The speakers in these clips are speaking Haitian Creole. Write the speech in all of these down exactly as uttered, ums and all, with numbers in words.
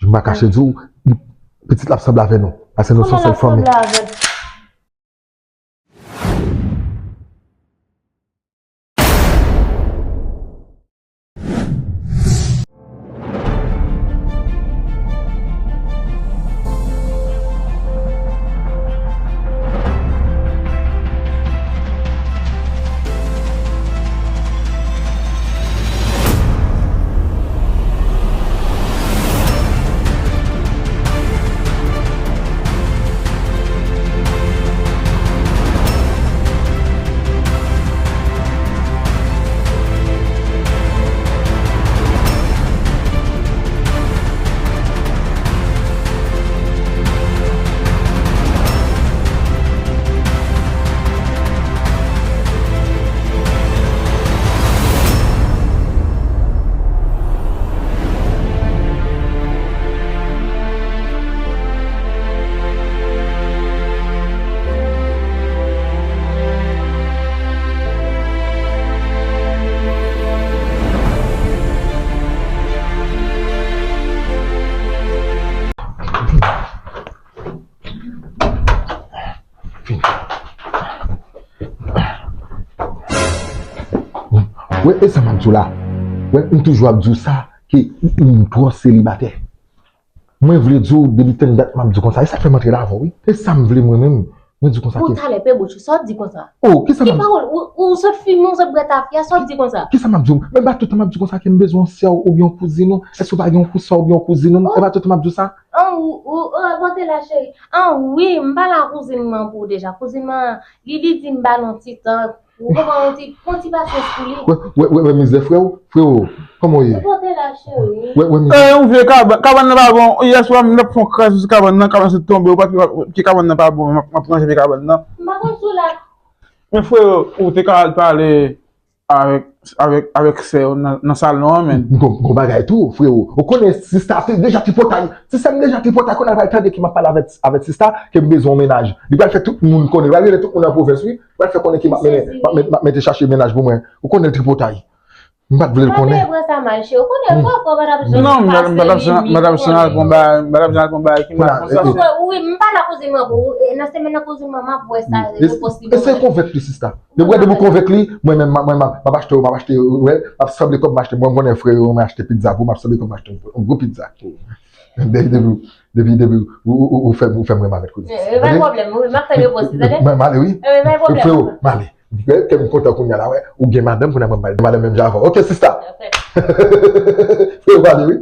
M pa kache di w, pitit la ap sanble avè nou. Paske nou se yon sèl fanmi. Kòman l ap sanble avè n? Wè, e sa m ap di w la. Wè, m toujou ap di w sa, ke m twò selibatè. Mwen vle di w, depi tann dat m ap di w konsa, e sa k fè m antre la avè w, wi. E sa m vle mwen menm, mwen di w konsa ke. Pou talè, pe bouch ou, sa w di konsa? Oh, kisa m ap di? Ki pawòl? Ou, ou sot fimen, ou sot bwè tafya, sa w di konsa? Kisa m ap di w? Men pa tout tan m ap di w konsa ke m bezwen yon sè w oubyen yon kouzin ou. Èske w pa gen yon sè w oubyen yon kouzin ou? E pa tout tan m ap di w sa? An, ou, ou, ou, pote la, cheri. An, wi, m pale a kouzin mwen pou ou deja. Kouzin mwen, li, li di m ba l yon ti tan. Ou konprann, yon ti, yon ti pasyans pou li. Wè, wè, wè, wè mizè frè w, frè w. Kòman w ye? Ou pote la, cheri. Wè, wè mizè. Eh, yon vye kabann, kabann nan pa bon. Yè swa, m t ap fè yon kras sou kabann nan, kabann nan sot tonbe. Ou pa t wè ke kabann nan pa bon, m ap, m ap ranje vye kabann nan. M pa konn si w la. Men frè w, ou te ka al pale avèk, avèk, avèk sè w nan, nan salon an, men. M gon, gon bagay tou, frè w. Ou konnen sista te deja tripotay. Sista m deja tripotay, kounye a l pral tande ke m ap pale avèk, avèk sista, ke m bezwen yon mennaj. Li pral fè tout moun konnen. Li pral rele tout moun nan pwovens, wi. Pral fè konnen ke m ap mennen, m ap met-, m ap mete chache mennaj pou mwen. Ou konnen l tripotay. M pa t vle l konnen. Pa peye pran sa mal, cheri. Ou konnen, fò, fò, madam Jean, m pa t ap janm, m pa t ap janm al pran bagay, m pa t ap janm al pran bagay ki mal konsa. Wi, m pale a kouzin mwen pou ou. E, nan semèn nan, kouzin mwen, m ap wè sa, e posib. Eseye konvenk li, sista. Depi, depi w konvenk li, mwen menm, m ap, mwen, m ap, m ap achte, m ap achte, wè, m ap sanble kòb, m achte, mwen, m konnen frè yo, mwen achte pizza pou, m ap sanble kòb, m achte yon gwo pizza pou. Depi, depi, depi, depi, ou, ou, ou, ou fè, ou fè m renmen avèk kouzin. Eh, pa pwoblèm, wi, m ap fè yo poste, tande? Mwen, m ale, wi. Eh, pa pwoblèm. Frè yo, m ale. Kè m kontan kounye a la, wè. Ou gen madanm, kounye a mwen, m pale madanm menm jan avè w. Ok, sista. Frè yo, m ale, wi.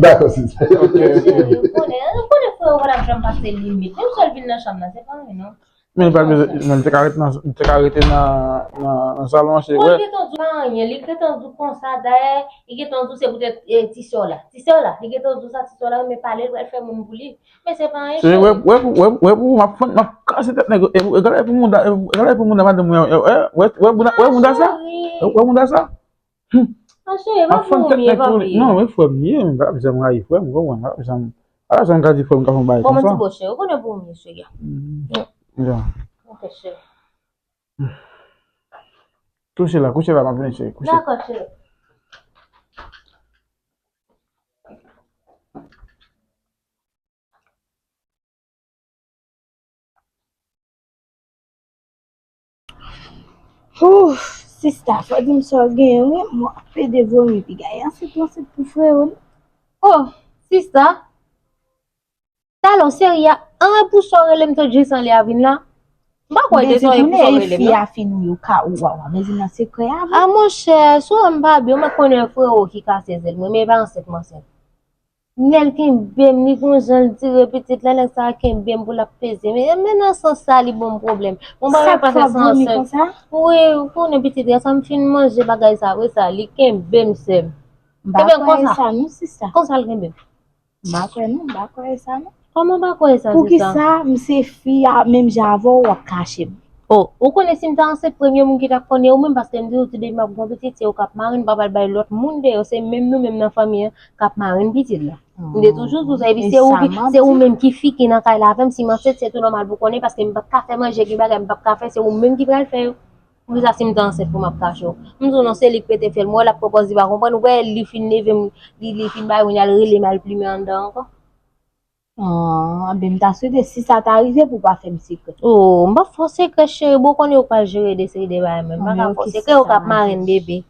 Dakò, sis. Ok, ok. Ou konnen, ou konnen frè yo pa t ap janm pase limit. Menm si l vin nan chanm nan, se pa anyen, non. Men li pa t bezwen, men li te ka rete nan, li te ka rete nan, nan, nan salon an, se, wè. Li gentan di w pa anyen, li gentan di w konsa, dayè, li gentan di w se poutèt, eh, ti sè w la. Ti sè w la, li gentan di w sa, ti sè w la renmen pale, l pral fè moun pou li. Men se pa anyen, cheri. Wè, wè, wè, wè pou, m ap fann, m ap kase tèt nèg yo. E, e, gade pou mouda, e, gade pou mouda madanm mwen, e, e, wè, wè, wè mouda, wè mouda sa? Wè mouda sa? Hum. An cheri, pa pou ou m ye, papi. Non, e frè m ye, men pa bezwen rayi frè m, ou konprann, pa bezwen. Ala sa m ka di frè m ka fè yon bagay konsa. Bon, mwen di bon cheri, ou konnen pou ou m ye, cheri. Ya. Ok, cheri. Kouche la, kouche la, m ap vini, cheri, kouche. Dakò, cheri. Ooh, sista, fò di m sa w genyen, wi. Mwen ap plede vomi piga. E ansent, ansent pou frè w, wi. Oh, sista. Talè w serye, anyen pou sa w rele m, tout jis anlè a vin la. M pa kwè de sa w ye pou sa w rele m, non. Fi a fin wi, ou ka, ou, waw, mezin nan sekrè a, wi. A monchè, si w wè m pa byen, ou mèt konnen frè w ki kase zèl mwen, men e pa ansent m ansent. Lè l kenbe m, li gon jan l tire pitit la, nèg sa a kenbe m pou l ap peze. Men, men nan sans sa, li ban m pwoblèm. Bon, bagay pa fè sans. Wi, ou konnen pitit la, sa m fin manje bagay sa, apre sa, li kenbe m, sè m. M pa kwè sa, non, sista. Konsa l kenbe m. M pa kwè, non, m pa kwè sa, non. Kòman w pa kwè sa, sista? Poukisa m se fi a, menm jan avè w, w ap kache m? Oh, ou konnen si m ta ansent, premye moun ki t ap konnen ou menm, paske m di w tou depi m ap gon pitit, se ou k ap mare m, m pa pral bay lòt moun deyò, se menm nou menm nan fanmi an k ap mare m pitit la. M te toujou di w sa, epi se ou ki, se ou menm ki fike nan kay la avè m, si m ansent, se tou nòmal pou w konnen, paske m p ap ka fè manje, gen bagay m p ap ka fè, se ou menm ki pral fè yo. Poukisa si m te ansent pou m ap kache w? M di w non, se li k pete fyèl. M wè l ap pwopòz, li pa konprann. Ou wè li fin leve m, li, li fin bay moun, y al rele m al plimen anndan ankò. Ah, ben m ta swete si sa ta rive pou w pa fè m sekrè. Oh, m p ap fè w sekrè, cheri. Bon, ou konnen ou pral jere de seri de bagay, men m pa ka fè w sekrè, ou ka ap marenn bebe.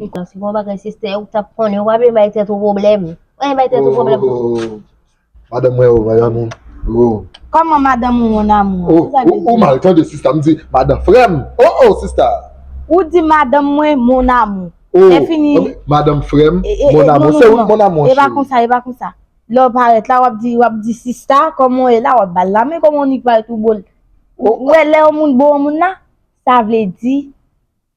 Si bon bagay, sistè, ou t ap konnen, ou pa vle bay tèt ou pwoblèm. Ou pa vle bay tèt ou pwoblèm. Oh, madanm mwen, oh, madanm ou. Oh. Kòman madanm ou, mon amour? Oh, ou, ou mal tande, sista, m di, madanm frè m. Oh, oh, sista. Ou di madanm mwen, mon amour. Oh, lè fini, madanm frè m, mon amour. Se ou, mon amour, cheri. E pa konsa, e pa konsa. Lè w parèt la, w ap di, w ap di sista, kòman w ye la, w ap ba l lamen, kòman w nik parèt ou bo l. Ou wè, lè yon moun bo yon moun la, sa vle di,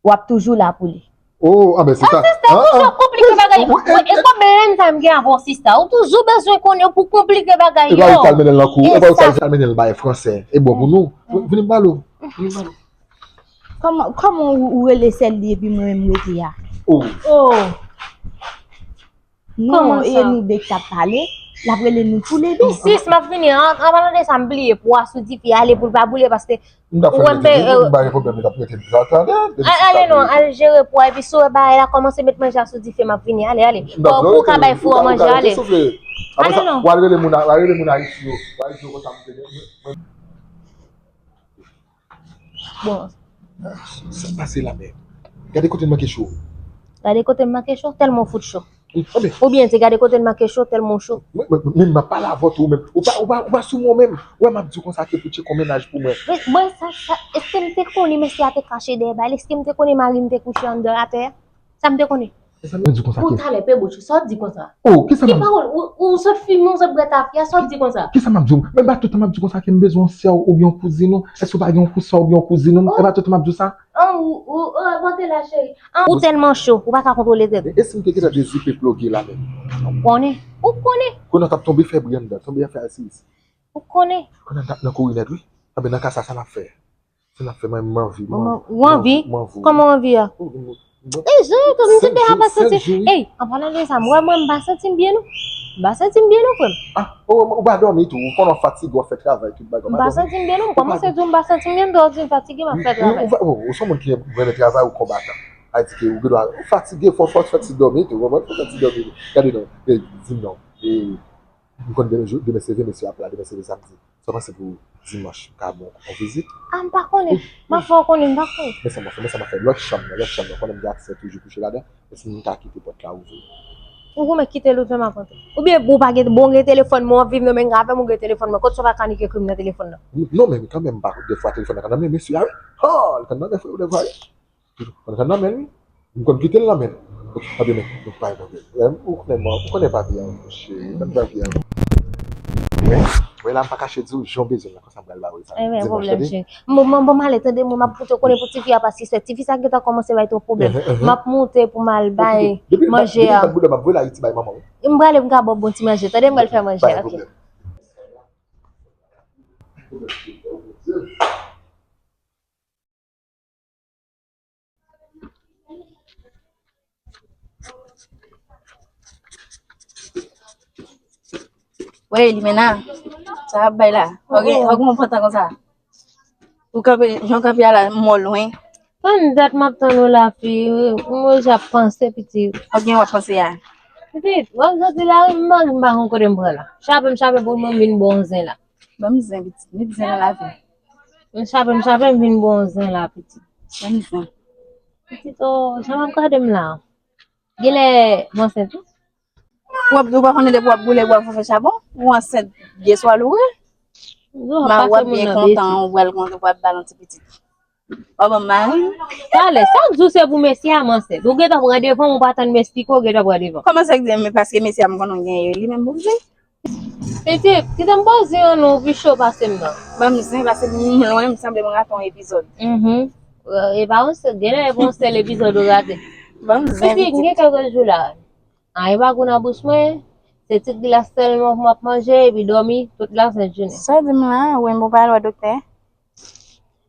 w ap toujou la pou li. Oh, ah, ben, se sa. Sista, ou toujou ap konplike bagay yo. E pwoblèm sa m gen avè w, sista. Ou toujou bezwen konnen pou konplike bagay yo. E pa ou k al mennen l nan kou. E pa ou k al mennen l bay fransè. E bon pou nou. Vini m pale w. Vini m pale w. Kòman, kòman ou, ou rele sèl li epi mwen menm m rete a? Oh. Oh. Non, e nou de k t ap pale, l ap rele nou toulede. Sis, m ap vini. An, an palan de sa, m bliye pwa sou dife, ale pou l pa boule, paske ou wè m pe, m pa gen pwoblèm, li t ap rete m tande. Ale non, al jere pwa, epi si w wè bagay la kòmanse, met manje a sou dife, m ap vini. Ale, ale. Pou, pou w ka bay fou an manje, ale. Ale non. W al rele moun, w al rele moun Ayiti yo. W al di yo konsa m te gen. Bon. Sa k pase la menm? Gade kote m manke cho. Gade kote m manke cho, tèlman w fout cho. Oubyen di gade kote m manke cho, tèlman w cho. Men, men, men m ap pale avè w tou menm. Ou pa, ou pa, ou pa sou mwen menm. Ou wè m ap di w konsa ke pou tcheke yon mennaj pou mwen. Men, mwen, sa, sa, èske m te konnen mesye a te kache dèyè bagay? Èske m te konnen mari m te kouche anndan atè a? Sa m te konnen. Mezanmi, di konsa ke. Pou talè, pe bouch ou, sa w di konsa? Oh, kisa m ap. Ki pawòl? Ou, ou sot fimen, ou sot bwè tafya, sa w di konsa? Kisa m ap di w? Men pa tout tan m ap di konsa ke m bezwen yon sè w oubyen yon kouzin ou. Èske w pa gen yon kou sè w oubyen yon kouzin ou? E pa tout tan m ap di w sa? An, ou, ou, ou, avanse la, cheri. An, ou tèlman cho, ou pa ka kontwole tèt ou. E si m te gentan dezipe ploge la menm? Ou konnen. Ou konnen. Konnen w t ap tonbe fè bri anndan, tonbe fè asiz. Ou konnen. Konnen m t ap nan kouri nèt, wi. Anben, nan ka sa, sa n ap fè? Si n ap fè mwen, m anvi, m anvi. Ou anvi? Kòman w anvi a? E jan, kòm si te ap santi. Ey, an palan de sa, m wè mwen, m pa santi m byen non. M pa santi m byen non, frè m. Ah, ou, ou pa dòmi tou, ou konnen w fatige, w ap fè travay, tout bagay. M pa santi m byen non, m kòmanse di w m pa santi m byen, m di w fatige, m ap fè travay. Ou, ou, ou se yon moun ki renmen travay, ou konbatan. Sa di ke ou gendwa, ou fatige, fò, fò w fè ti dòmi tou, ou konprann? Fò w fè ti dòmi. Gade non, e, di m non. E, M konn demen, demen se vre mesye ap la, demen se vre samdi. Sa w panse pou dimanch, m ka ba w yon vizit? Ah, m pa konnen. M ap fè w konnen, m pa konnen. Men sa m ap fè, men sa m ap fè. Lòt chanm nan, lòt chanm nan, konnen m gen aksè toujou kouche ladan. Men si m ka kite pòt la ouvri. Ou goumen kite l ouvè, m ap antre. Oubyen ou pa gen, bon, gen telefòn mwen, w ap viv nan menm avè m, ou gen telefòn mwen. Kot sa w pa ka nik ekri m nan telefòn nan? Non, men kanmenm, m pa, defwa telefòn nan ka nan men mesye a, wi. Oh, li ka nan men frè, defwa, wi. Mwen konn nan men l, wi. M konn kite l nan men l. Ok, anben, men, nou pa gen pwoblèm. Ou konnen mwen, ou konnen papi a, monchè, ou konnen papi a. Mwen, mwen la, m pa kache di w, jan w bezwen l la, konsa m pral ba w li sa. Dimanch, tande? Bon, bon, bon, m ale, tande, mwen, m ap moute konnen pou tifi a, paske se tifi sa gentan kòmanse bay twòp pwoblèm. M ap moute pou m al bay manje a. Depi m ap voye l Ayiti bay manman w. M prale, m ka ba w bon ti manje, tande, m pral fè manje, ok. Wey, Limena, sa ap bay la. Fòk, fòk mwen pran tan konsa. Ou kanpe, jan w kanpe a la, m wè w lwen. Tann dat m ap tann ou la, fi. Mwen ja panse, pitit. Fòk gen w ap panse a. Pitit, w ap soti la, wi, m pa, m pa konn kote m pran la. Chape m, chape pou mwen vin bon zen la. Ban m zen, pitit. Met zen nan lavi. M chape, m chape, m vin bon zen la, pitit. Ban m zen. Pitit, oh, jan m ap gade m la. Genlè m ansent wi. W ap, ou pa konnen depi w ap boule, w ap fè chabon, ou ansent, gen swa loure. M a w ap byen kontan, ou pral kontan, w ap ba l yon ti pitit. W ap ban m mari. Talè, sa w di w se pou mesye a m ansent. Ou gentan pran devan, ou pa tann m esplike w, ou gentan pran devan. Kòman sa k di, men paske mesye a m konnen w genyen, li menm pou m di? Pitit, kite m poze yon non, ou pi cho pase m nan. Ban m zen, pase m lwen, m sanble m rate yon epizòd. Mhm. E pa yon sèl, genlè e pa yon sèl epizòd ou rate. Ban m zen, pitit. Pitit, m gen kèk jou la. Anyen pa gou nan bouch mwen, se ti glas sèlman pou m ap manje, epi dòmi tout lasent jounen. Sa w di m la, ou menm ou pa al wè doktè?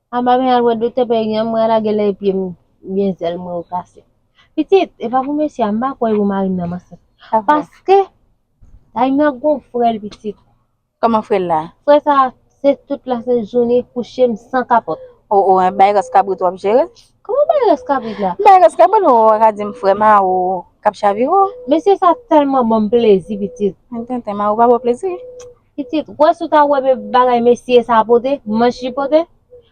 A m pa vin al wè doktè, pè, gen mwen lage lè pye m, byen zèl mwen yo kase. Pitit, e pa pou mesye a, m pa kwè e pou mari m nan m ansent. Paske, ay nan gon frè l pitit. Kòman frè l la? Frè sa, se tout lasent jounen kouche m san kapòt. O, o, en bay rès kabrit w ap jere? Kòman bay rès kabrit la? Bay rès kabrit, ou ka di m frè Maro k ap chavire w. Mesye sa tèlman ban m plezi, pitit. Men tenten, Maro pa ba w plezi. Pitit, wè si w ta wè men bagay mesye sa pote, manch li pote,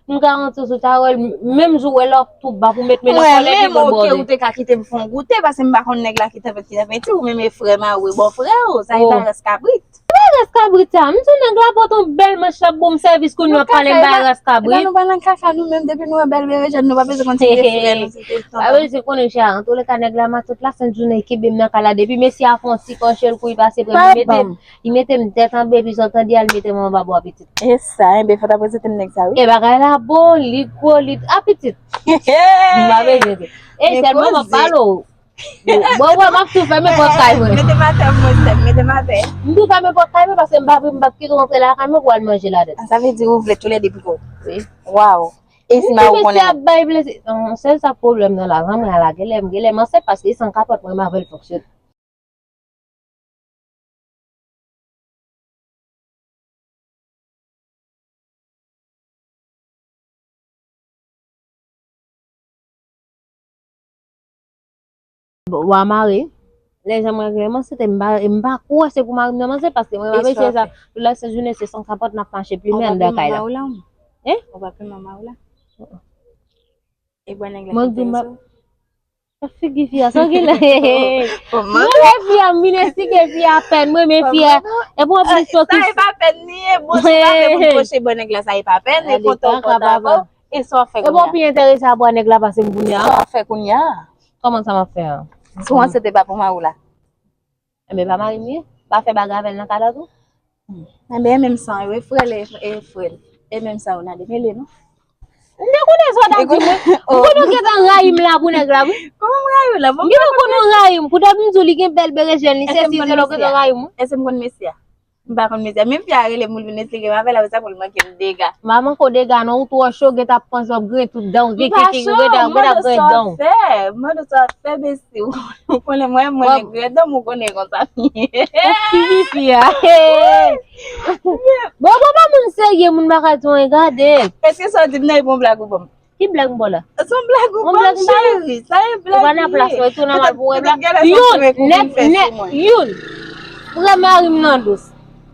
m garanti w si w ta wè l, menm jou wè lè w ap tou ba pou met men nan kòlèt li, bon bòdè. Mwen menm, oke, ou te ka kite m fè yon goute, paske m pa konn nèg la ki t ap, ki t ap mete, ou menm e frè Maro, e bò frè w, sa e bay rès kabrit. Bay rès kabrit sa. M di w nèg la pote yon bèl manch l ap ban m sèvis kounye a w ap pale m bay rès kabrit. Nan kaka, e pa nou pa nan kaka nou menm, depi nou wè bèl berejèn nou pa bezwen konn si se frè nou, si se tonton. Pa bezwen konnen chè, antouleka nèg la matant la sent jounen kenbe m nan kay la depi mesye a fè yon ti kòche l kouri pase pran m li mete m, li mete m tèt anba epi sa w tande a l mete m anba bwa pitit. E sa, enben fò w ta prezante m nèg sa wi. E bagay la bon, li gwo, li, a pitit. M pa bezwen di. E sèlman m ap pale w. Bon, bon, m ap tou fèmen pòt kay mwen. Mete m atè, mwen sèm, mete m atè. M tou fèmen pòt kay mwen paske m pa vle, m p ap kite w antre lakay mwen pou w al manje ladan. Sa vle di ou vle toulède pipo. Wi. Waw. E si Maro konnen? Mesye ap bay plezi. Sèl sa pwoblèm nan la, zanmi a la, genlè, genlè m ansent paske e san kapòt mwen m avè l fonksyone. Bon, w a mare. Lè jan mwen genyen, mwen sete m pa, m pa kwè se pou mari m nan manje paske mwen pa mesye sa. Tout lè se jounen se san kapòt n ap mache plimen anndan kay la. Hein? Ou pa plimen mari w la? E bwè nèg la ki enterese w? Figi fi a, sa w genlè. Mwen renmen fi a, m vin estige fi a apèn, mwen renmen fi a. E bon, anplis, sa e pa pèn li ye, bon, se pa vle pou m pwoche bò nèg la, sa e pa pèn, e kontan w kontan avè w, e sa w ap fè kounye a? E bon, pi enterese a bwè nèg la pase m kounye a. Sa w ap fè kounye a? Kòman sa m ap fè a? Si w ansent e pa pou mari w la. Enben, pa mari m li ye? Pa fè bagay avè l nan kay la tou? Enben, e menm san yo, e frè l, e frè l. E menm san yo, n a demele nou. M te konnen sa w t ap di mwen. M konnen w gentan rayi m la pou nèg la wi. Kòman m rayi w la? M gentan konnen w rayi m. Pou dèt m di w li gen bèl berejèn, li sesi, se lè w gentan rayi m wi. Èske m konn mesye a? M pa konn mesye a. Menm fi a rele m pou l vin esplike m avè l, apre sa pou l manke m dega. M pa manke w dega non, ou twò cho, w gentan ap panse w ap griyen tout dan w, gen kenken, ou gentan, ou gentan ap griyen dan w. M pa cho, m mande w sa w ap fè, besi. Ou konnen mwen, mwen nèg grèdan, ou konnen konsa m ye. Ou figi fi a. Bon, bon, pa moun serye, moun pa ka di w anyen, gade. Èske sa w di m nan e bon blag ou ban m? Ki blag m ba w la? Se yon blag ou ban m, cheri. Sa e blag li ye. Ou pa nan plas mwen, tounen m al pou wè blag. Youn, nèt, nèt, youn. Frè mari m nan dous.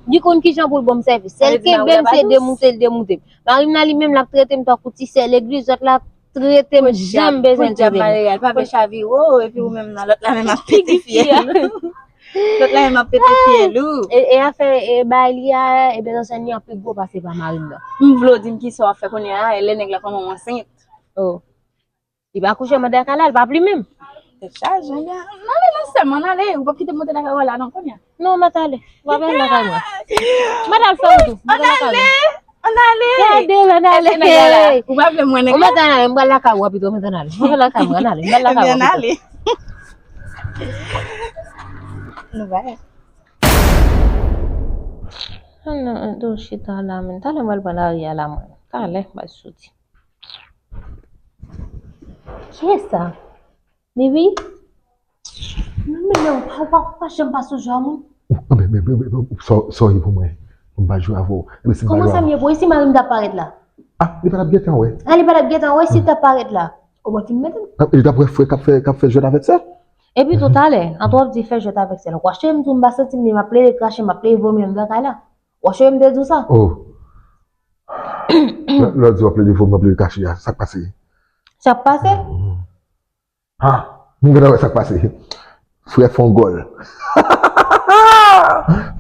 Li konn kijan pou l ban m sèvis. Sèl kenbe m, se demoute l demoute m. Mari m nan li menm, l ap trete m tankou ti sè legliz, lòt la trete m jan m bezwen l trete m. Podyab, podyab, Maléral, pa fè chavire w, epi ou menm nan, lòt la menm ap pete fyèl ou. Lòt la menm ap pete fyèl ou. E, e afè, e bagay li a, e bezwen li an pi gwo pase pa mari m nan. M vle w di m kisa w ap fè kounye a, e lè nèg la konnen w ansent. Oh. Li pa kouche m anndan kay la, li pa plimen m. Tèt chaje, ebyen, n ale non sèlman, n ale, ou p ap kite m monte lakay ou la non kounye a. Non, m ap ale. Ou ap al lakay mwen. M ap al fè wout ou. M ap al lakay mwen. Ann ale! Ann ale! Gade l, ann ale! Ou pa vle m wè nèg la? Ou mèt ann ale, m pral lakay ou pito, ou mèt ann ale. M pral lakay mwen, ann ale, m pral lakay ou pito. Ebyen, ann ale. Nou va. Ann, ann, ann, chita la, men. Talè m pral pran lari a la, mwen. Talè, m pral soti. Kiyès sa? Bibi? Non, men non, pa, pa, pa janm pa sou jwa moun. Men, men, men, men, men, sò-, sòri pou mwen. M pa jwe avè w. Ebyen, si m pa jwe avè w. Kòman sa m ye pou w? E si mari m t ap parèt la? Ah, li pa t ap gentan wè. Ah, li pa t ap gentan wè si l t ap parèt la. Ou pa fin mete m. Ah, li t ap wè frè k ap fè, k ap fè jwèt avèk sè. Epi tou talè, antre w ap di fè jwèt avèk sè l. Ou pa chwe m di w m pa santi m byen, m ap plede krache, m ap plede vomi anndan kay la. Ou pa chwe m te di w sa? Oh. Lè, lè w di w ap plede vomi, w ap plede krache a, sa k pase? Sa k pase? Hmm. Ha! M gentan wè sa k pase. Frè fè yon gòl.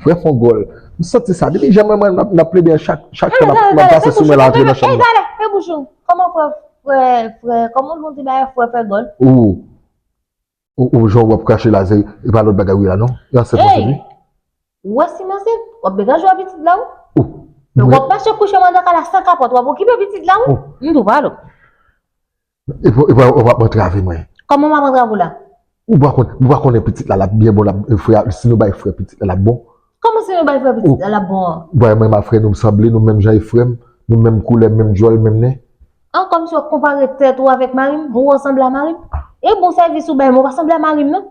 Frè fè yon gòl. M santi sa. Depi jan mwen, mwen, n ap, n ap plede chak, chak tan n ap, n ap pase sou mwen la, antre nan chanm nan. Ey, talè, fè bouch ou. Kòman frè, frè, frè, kòman nou di bagay frè fè gòl? Ou, ou, ou, jan w ap krache la, se, e pa lòt bagay wi la, non? E ansent ou santi? Ou wè si m ansent, w ap degaje w a pitit la wi. Donk w ap mache kouche m anndan kay la san kapòt, w ap okipe pitit la wi. M tou pale w. Epi, epi w ap antrave mwen. Kòman m ap antrave w la? Ou pa konn, ou pa konnen pitit la, l ap byen bon, l ap, frè, si nou bay frè pitit la, l ap bon. Kòman si nou bay frè pitit la, l ap bon an? Ou pa wè mwen ak frè nou sanble, nou menm jan e frè m, nou menm koulè, menm djòl, menm nen. An, kòmsi w ap konpare tèt ou avèk mari m, ou wè w sanble a mari m? E bon sèvis ou bay mwen, ou pa sanble a mari m non.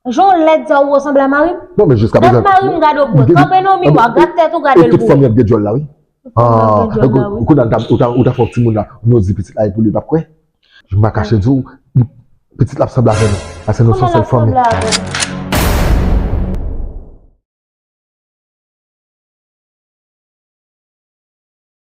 Jan w lèd sa ou wè w sanble a mari m? Non, men jiskaprezan. Gad mari m, gade w pou wè. Kanpe nan miwa, gad tèt ou, gade l pou wè. Tout fanmi ap gen djòl la, wi. Ah, kounye a ou ta, ou ta, ou ta fè yon timoun la, nou di pitit la e pou li, l p ap kwè. M pa kache di w, pitit la ap sanble avè nou. Paske nou se yon sèl fanmi.